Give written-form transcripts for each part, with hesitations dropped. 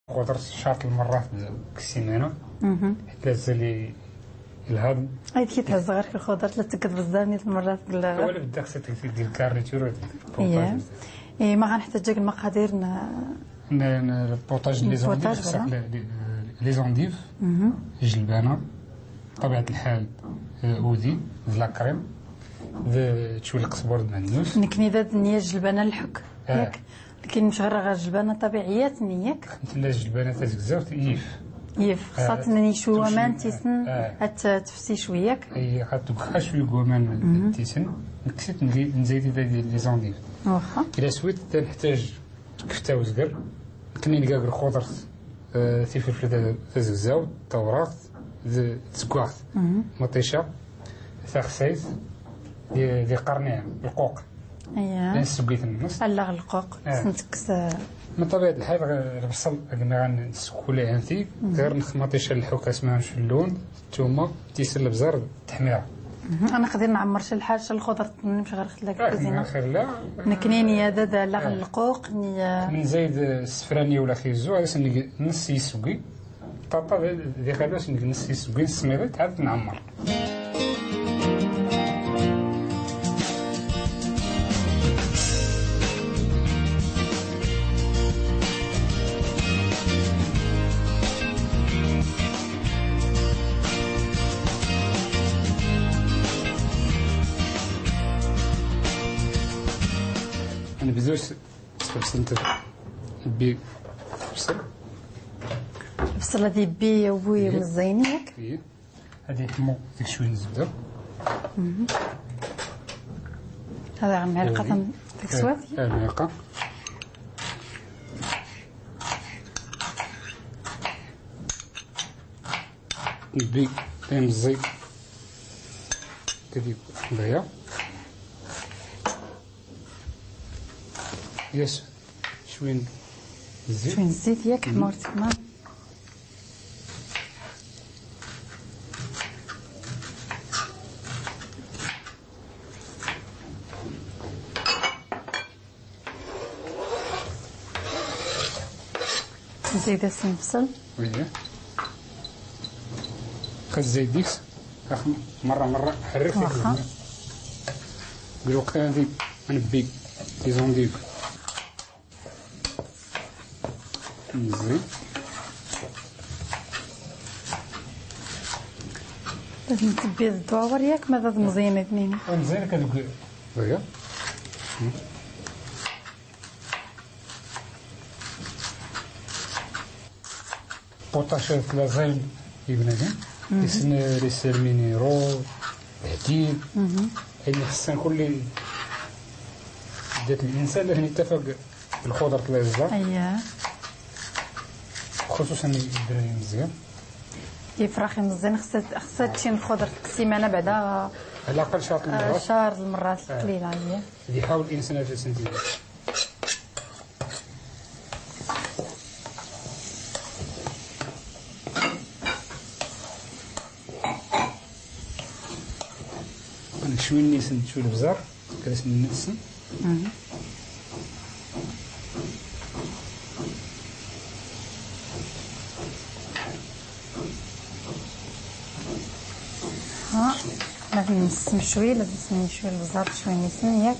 خضر شهر المرات السيمانة حتى لي الهضم. اي كي تهز غير الخضر لا تكد بزاف نيت المرات. ولا بدا خصك دير garniture. اي ما غنحتاج المقادير. ال potage les endives، les endives، الجلبانه بطبيعة الحال، اودي la crème، شوية القزبر المعدنوس. نكني ذا الجلبانه الحك ياك، لكن مش غير الجلبانه طبيعية ياك. مثل الجلبانه تزكزاوت يف يف خصها تنني شو امان تيسن تفسي شوية. اي غتبقى شوية كوامان تيسن نكسيت نزيد les endives. واخا الى سويت تنحتاج كفته وزقر كنين كاع الخضر تيفلفل تزكزاو توراق تزكواغ مطيشه ثاخسيت دي قرنيه القوق. اييه نسويت النص لا القوق نتكس من طبيعة الحال. البصل كما غنسكو ليه انتي غير نخمطيش الحوكه اسمها اللون الثومه تيسر البزار التحميره. انا نقدر نعمر شي الحاجة الخضر مش غير خلاك الكوزينة خير لا نكنيني هذا لا القوق من زايد السفرانيه ولا خيزو علاش نص يسوي طاطا دي خلاص نص يسوي السميره تعاد نعمر. نبداو بصل بي بصل البصل هذه بي وبوي مزيان ياك. هذه حمو ديك شوية الزبدة. هذا معلقه ديك سوات. معلقه بي مزي كدير دغيا. ياس شوية الزيت. شوية الزيت ياك حمرتك ما نزيد البصل. وي خا الزيت ديكس مرة مرة حرك. واخا الوقت هذه نبي les endives مزيان. لازم تبي الدواور ياك ماذا مزيان اثنين. مزيان كتقول دغيا. potage لازين يبنادم يسن les sels minéraux الحديد يعني خصنا كل ذات الانسان لازم يتفق الخضر تلازا. اييه خصوصا الدراري مزيان يفرخ مزيان. خصها تشين الخضر السيمانة بعدا على الاقل شهر المرات. شهر المرات القليلة. هي يحاول الانسان هذا سنتين. شوية نيسن شوية البزار كاس نسن. ها لازم نسم شوية، لازم نسم شوية البزار شوية نسم ياك.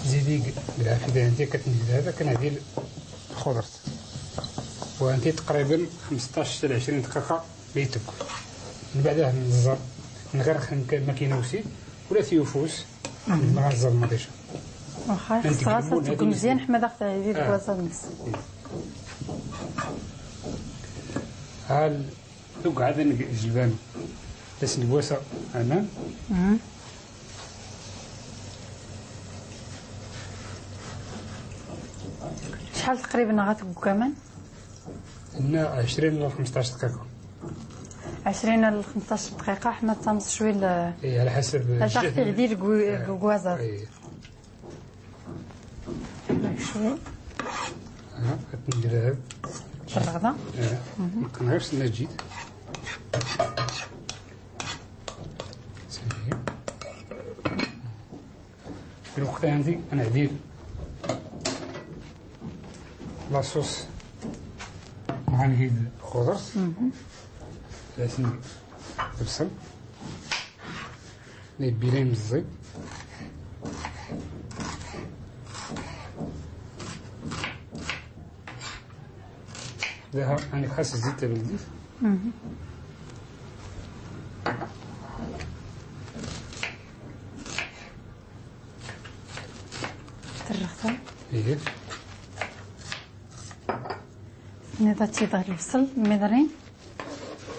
زيدي بالعافية انت كتنزل هذا كنعدي الخضر وانت تقريبا 15 حتى 20 دقيقة بيتك. من بعدها نزر من غير ماكينة وسي ولا تيوفوس من غير الزر المطيشه. واخا خصها تكون مزيان حما داخل يزيد الكواسه نص. ها دوك عاد الجلبان باش الكواسه انا. شحال تقريبا غاتكون كمان؟ عندنا 20 ولا 15 دقيقة. 20 ل 15 دقيقة حنا تنص شوية. اي على حسب الجهد ديال الكوازات. اي شوية. ها كندير هاد الرغدة. نبقى غير سنة جيت. الوقت عندي انا عديل la sauce غنجيب الخضر لازم البصل نبيلين الزيت ده يعني خاص الزيت بالزيت. ترخصها. ايه. نضع تيظهر البصل المضرين.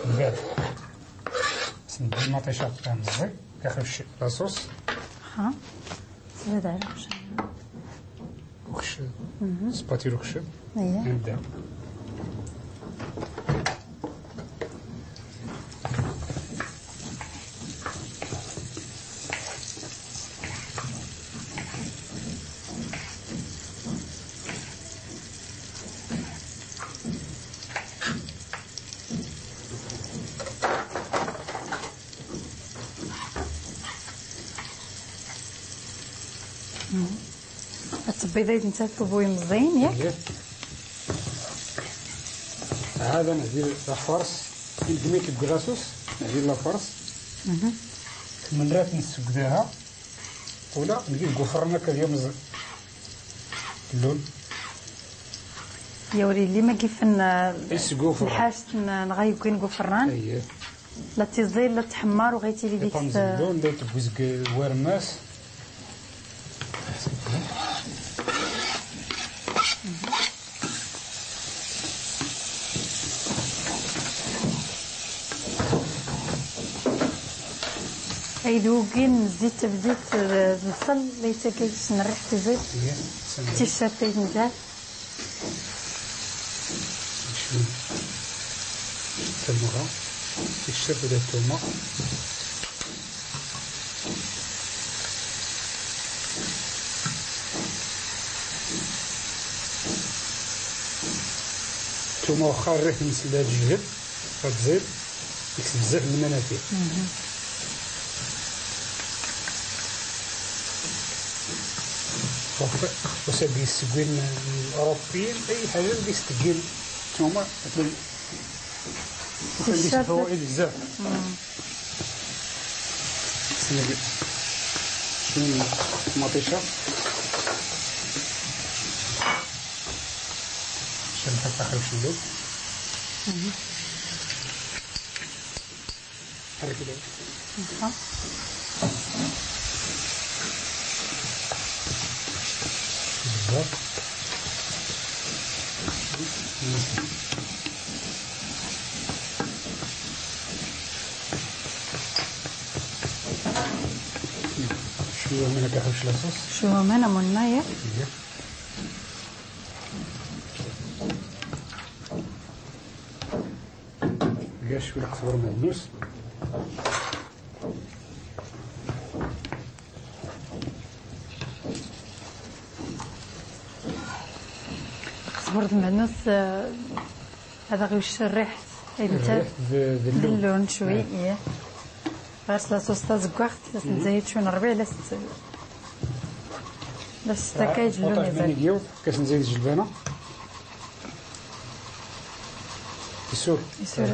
من بعد سندير المطيشه تاع الزيت كيخرج لاصوص. ها. زيد على وخش سباتيلو خش. اييه. نبدا. البيضايد نتا كوبوي مزيان ياك؟ هذا نعدي la farce كيما كيبقى la sauce نعدي la farce. من رات نسكداها ولا نجيب كفرنا كدير مزيان اللون. يا ولي اللي ما كيفن الحاج نغايكين كفران. اييه. لا تزيل لا تحمر وغيتي لي ديك اللون لا تبوزك ورماس. ايدوكين الزيت بزيت البصل ليس كيتسن ريحة الزيت. تيشات نزال. التمرة تيشات ولا التومة. التومة واخا الريح نسلها الجهد غتزيد يكسب بزاف من المنافع. وساب يسقين الأوروبيين أي حاجة بيستقين التومة وكان فوائد بزاف. شنو المطيشة عشان نحط آخر شنو حرك كده. شوية من كحوش لاصوص. شوية من منا ياك؟ إيه. شوية قزبر معدنوس. قزبر المعدنوس هذا غيوش الريحة الريحة اللون شوية. إيه. غير la sauce تا زكواخت نزيد شوية الربيع لا لا ستاكايج اللون يزال. كاش نزيد الجلبانه يسور يسور.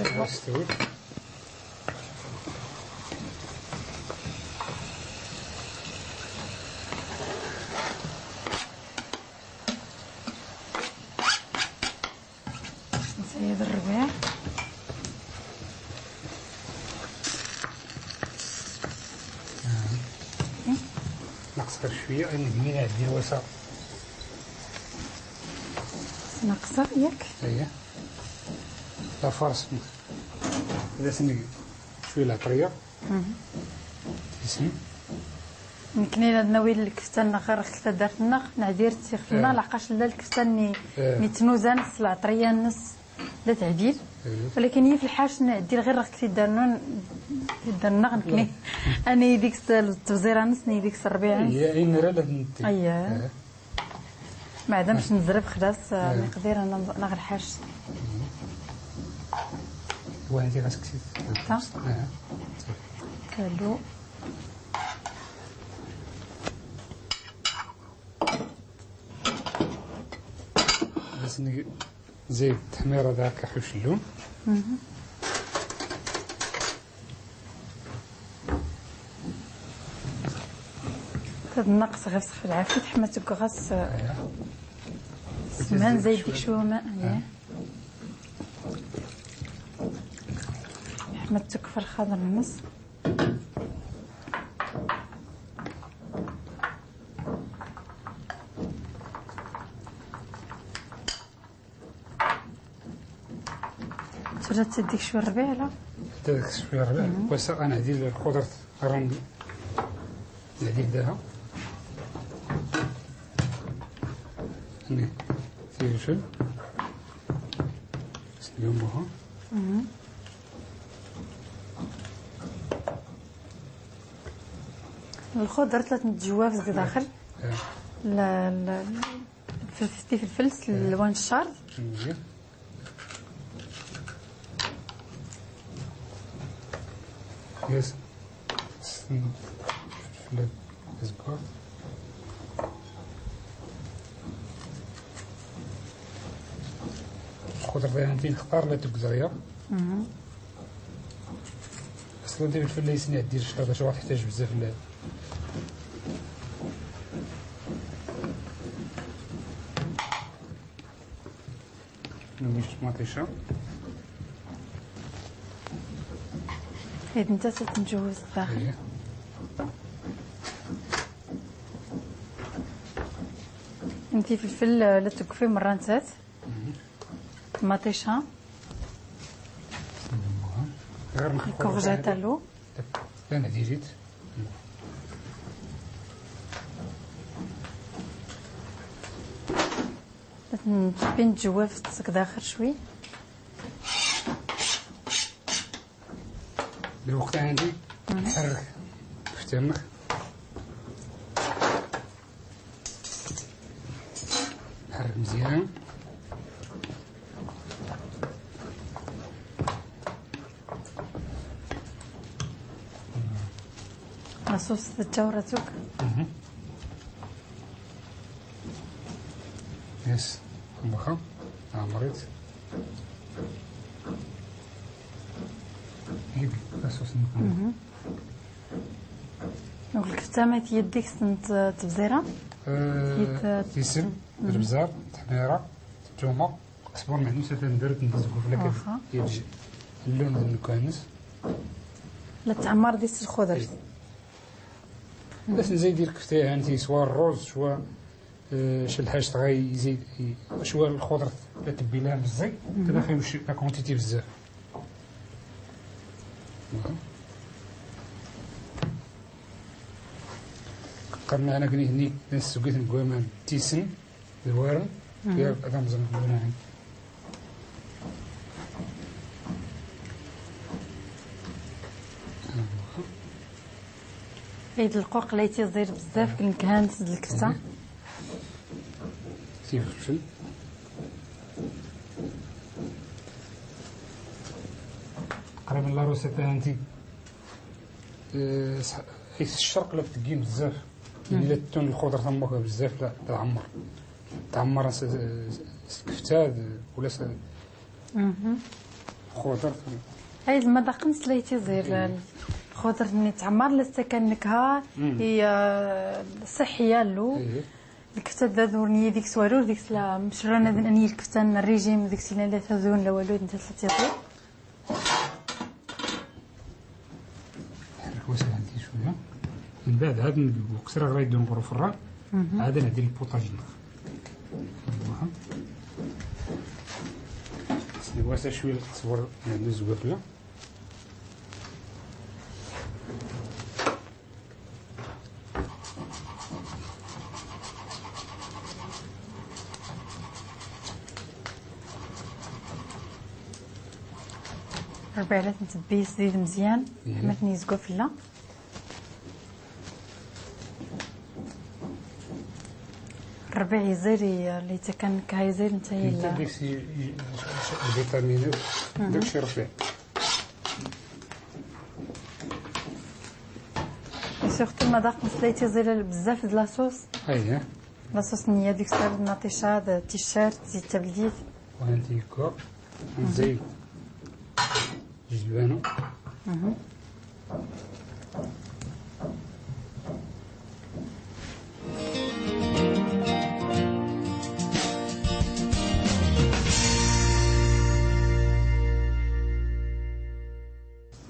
نزيد الربيع. نقص غير شوية نبني عندي الوسط. ناقصه ياك؟ اييه. la farce اذا سني شوية العطريه. تسم. يمكن الا ناوي الكفتة غير خفه دارت لنا نعدير تيخفنا لحقاش لا الكفتة ني تنوزه نص العطريه نص لا تعديل. ولكن هي في الحاج نعديل غير راه دارنا دارنا غنكني انا ديك التبزيره نص ني ديك الربيع نص. هي عين راه لا اييه. ما عدمش نزرب خلاص نقدر انا غير الحاج. وهذه غاسكسي. تا. تالو. زيد التحميره داك كحوش اللون. هاد النقص غير في العافية حماتك غاس سمان زايد ديك شوية ماء. حماتك في الخضر النص. ترى تديك شوية الربيع لا تديك شوية الربيع. واش انا عندي الخضر راه نعدي داها فلفل نسلموها. الخضر ثلاث متجواف في داخل. لا الفلفل فلفل الوان الشارد. يس فلفل ازبار. الخضر ديالنا نختار لا تكزريا. اصلا ديال الفلفل يسني دير الشلاضه شو تحتاج بزاف. نويش طماطيشه. هاد انت تتمجوز الداخل. انتي فلفل لا تكفي مرة نسات. طماطيشه. غير الكورجيت الو. لا نعدي زيت. تبين تجواف تسك داخل شوي. الوقت عندي نحرك كفتامك. نحرك مزيان. لاصوص تجورتك. يس واخا عمريت جيب لاصوص. دونك الكفتة ما يديك سنت تبزيره. تيسم البزار التحميره الثومه قزبر معدنوس تندرت ندزكو في لك يجي اللون ديال الكانس. لا تعمر ديال الخضر. باش نزيد الكفتة عندي سوا الروز سوا شي الحاجة غاي يزيد شوا الخضر لا تبي لها مزيان تدخل وش la quantité بزاف. قرنا انا كني هني نسوقيت نقومان تيسن الوارم يا هذا مزيان نقولها. هيد القوق لا تيزير بزاف كنكهان د الكفتة. تيفلفل تقريبا la recette عندي حيت الشرق لا تقيم بزاف يعني لا تون الخضر تماك بزاف لا تعمر تعمر الكفتة ولا خضر. هاي المذاق نص لا تيزير الخضر اللي تعمر لسه كنكهه هي صحية لو. الكفتة ذا ديك سوالو ديك لا مشرانا اني الكفتة الريجيم ديك سينا لا تزون لا والو انت تيطيب. نحرك واسع عندي شوية من بعد عاد نقصر غير يدو نغرو في الرا عاد نعدي البوطاجين. واسع شوية القزبر عندو الزوافله. ربعلات نتبي الزيت مزيان حمات نيزكو فلا. الربيع يزير اللي تكن كايزير انت هي داكشي الفيتامينات داكشي رفيع. surtout المذاق مسليتي زير بزاف د la sauce. اييه la sauce نية ديك الساعة مطيشة تيشيرت زيت تبلديت. وهانتي كوا نزيد جلبانو.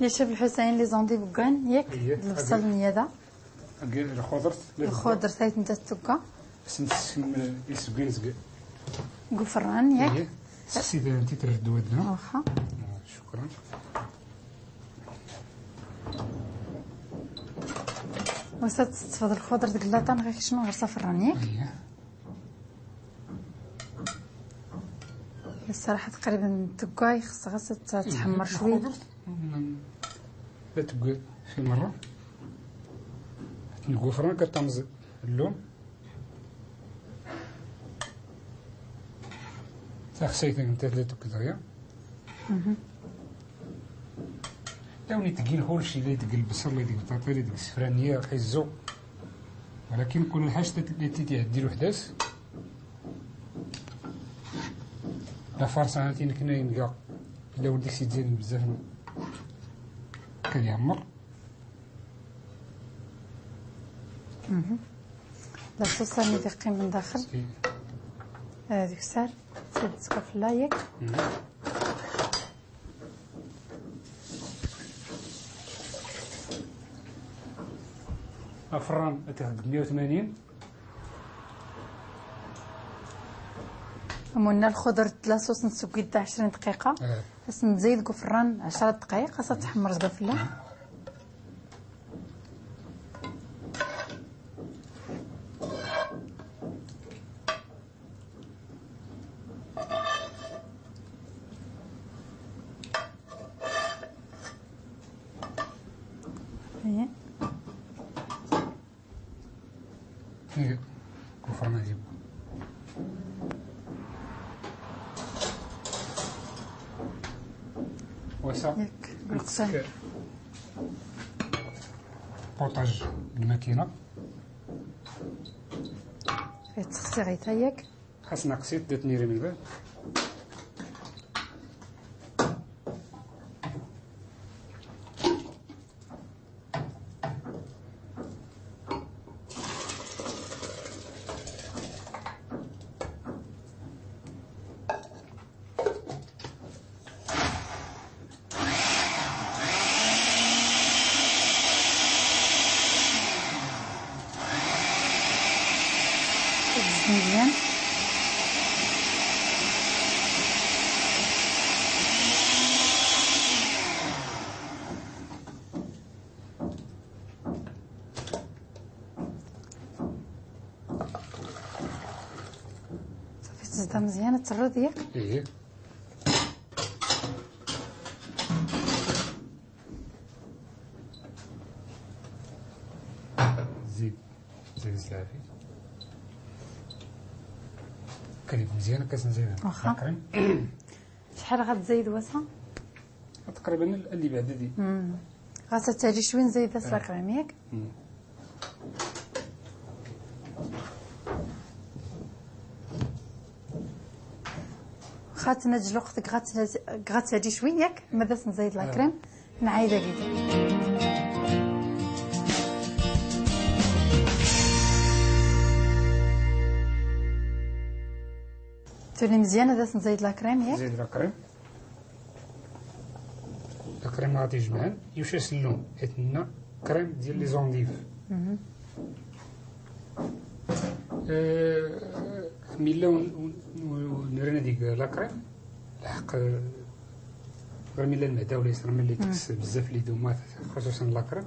يا شيف الحسين les endives بكان ياك البصل النياده الخضر الخضر سايت انت التوكا سنسم يسبين زق قفران ياك سيدي انت تردو ودنا. واخا شكرا. وسط تفضل الخضر ديك اللاطان غير شنو غرسه فران ياك. الصراحة تقريبا التوكا خص غير تحمر شوية. لا تبقى في مرة الكفران كتمز اللون تاخسيت انت لا تكدريا. لا تقيل كلشي لا تقل البصل لا تقل البطاطا لا تقل السفرانيه خيزو، ولكن كل حاجة اللي تيدير وحداس. لا فرصة انا تينكنا ينقا الا ولدك سيدي بزاف كيعمر. la sauce اللي تقيم من داخل هذيك الساعة تسكف لا ياك. الفران تاخذ 180. عملنا الخضر la sauce نسوق 20 دقيقة. خاص نزيد الفران 10 دقائق خاصها تحمر زقفله. potage الماكينة تخصي غيتا ياك خاصنا قصيت دات نيري من بعد. مزيان صافي تزيدها مزيان ترد ياك. ايه زيد زيد العافية كريم مزيانه كتنزيدها. واخا شحال غتزيد واسا؟ تقريبا اللي بعد دي غاتا تاجي شوية نزيد la crème ياك. واخا تنجل وقتك غاتاجي شوية ياك ماذا نزيد la crème نعايده كيدا. تولي مزيانه داس نزيد la crème ياك. نزيد la crème la crème غادي يجمعن يوشاس اللون حيت لنا كريم ديال les endives. ملي نرينا ديك la crème الحق غير ملي المعدة ولا يصير ملي تكس بزاف les دومات خصوصا la crème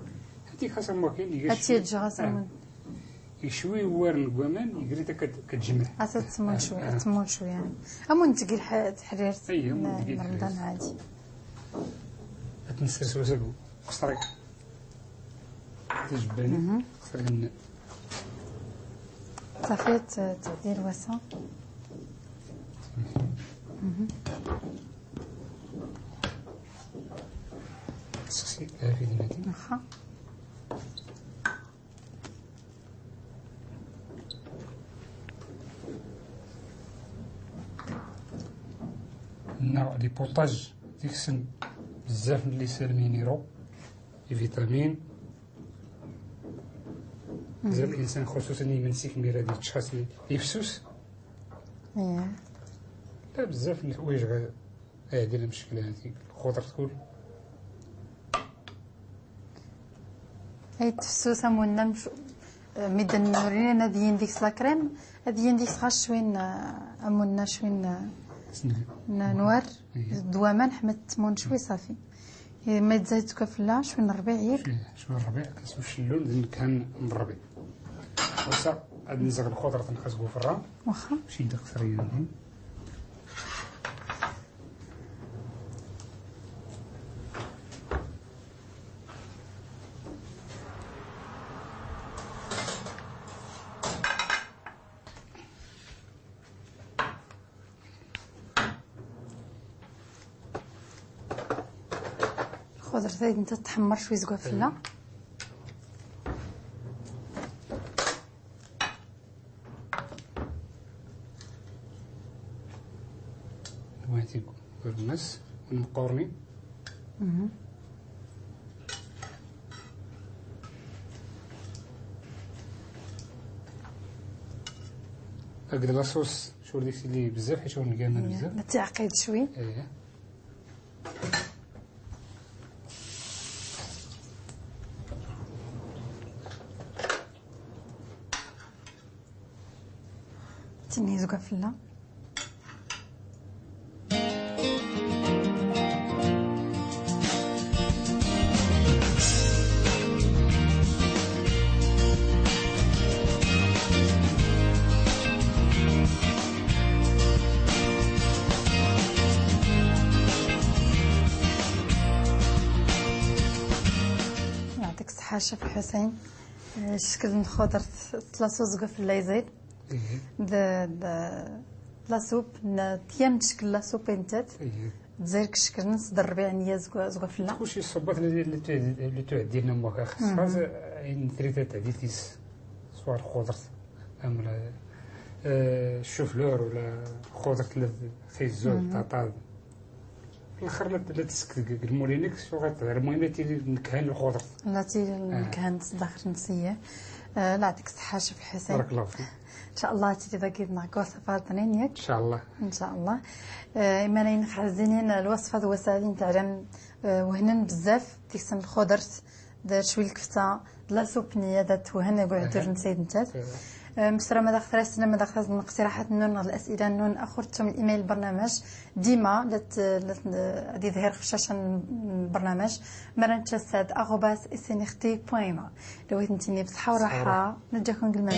هاديك خاصها ما كاين هادشي تجي شوي وارن كوامان يقري كتجمع عاد تمون شوية تمون شوية امون تقيل تحرير رمضان عادي تنسرس وساكو قصري تجباني قصري صافي تعديل واسع. سقسي العافية ديالتي. واخا عندنا les potages ديك السن بزاف من les sels minéraux les vitamines. زعما الانسان خصوصا يمنسيك ميرا ديال التشخاص يفسوس. لا بزاف من الحوايج غادي المشكلة هذيك الخضر تكون هاي تفسوس امونا ميدان نورينا هذه ديك la crème هذه ديك غاش شوين امونا شوين نوار دوامان حمد تمون شوي صافي ما تزايد كفلا شوين الربيع ياك شوين الربيع كنسوش اللون كان الربيع وصا غادي نزغ الخضرة تنخزقو في الرام واخا شي داك ثريا الخضر زايد انت تحمر شوية زكافله. وهاتي النص ونقورني. هكذا la sauce شو ديك اللي بزاف حيت هو نقامل بزاف التعقيد شوي. ايه تني زكافله. يعطيك الصحة شيف حسين. الشكل الخضر la sauce زكافله يزيد la soupe تيام تشكل la soupe انتات تزيرك الشكل نص الربيع نيا زكافله كلشي الصوبات اللي تعدي لنا موكا خاصها عين ثريتا تعدي تيس سواء الخضر ام الشوفلور ولا الخضر خيزو البطاطا في الاخر لا تسكت المولينكس شو غتهضر. المهم تي نكهان الخضر لا تي نكهان داخل نسيه. لا يعطيك الصحة شيف حسين بارك الله فيك. ان شاء الله تيجي ذاك معك وصفات اثنين ياك ان شاء الله ان شاء الله. اما لين خزينين الوصفة ذو سالين تاع وهنن بزاف تيسن الخضر دار شوية الكفتة la soupe نيه دات وهن قعدت نسيد نتات مسرا ما داخل سنة ما داخل اقتراحات نون الاسئلة نون اخرتم الايميل البرنامج ديما غادي يظهر في الشاشة البرنامج مرنتشساد @snrt.ma. لو انتيني بصحة وراحة نجاكم كل ما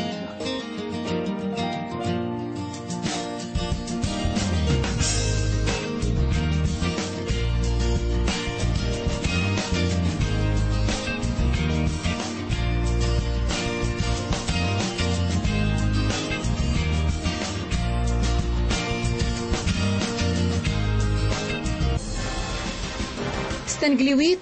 تنقليويت.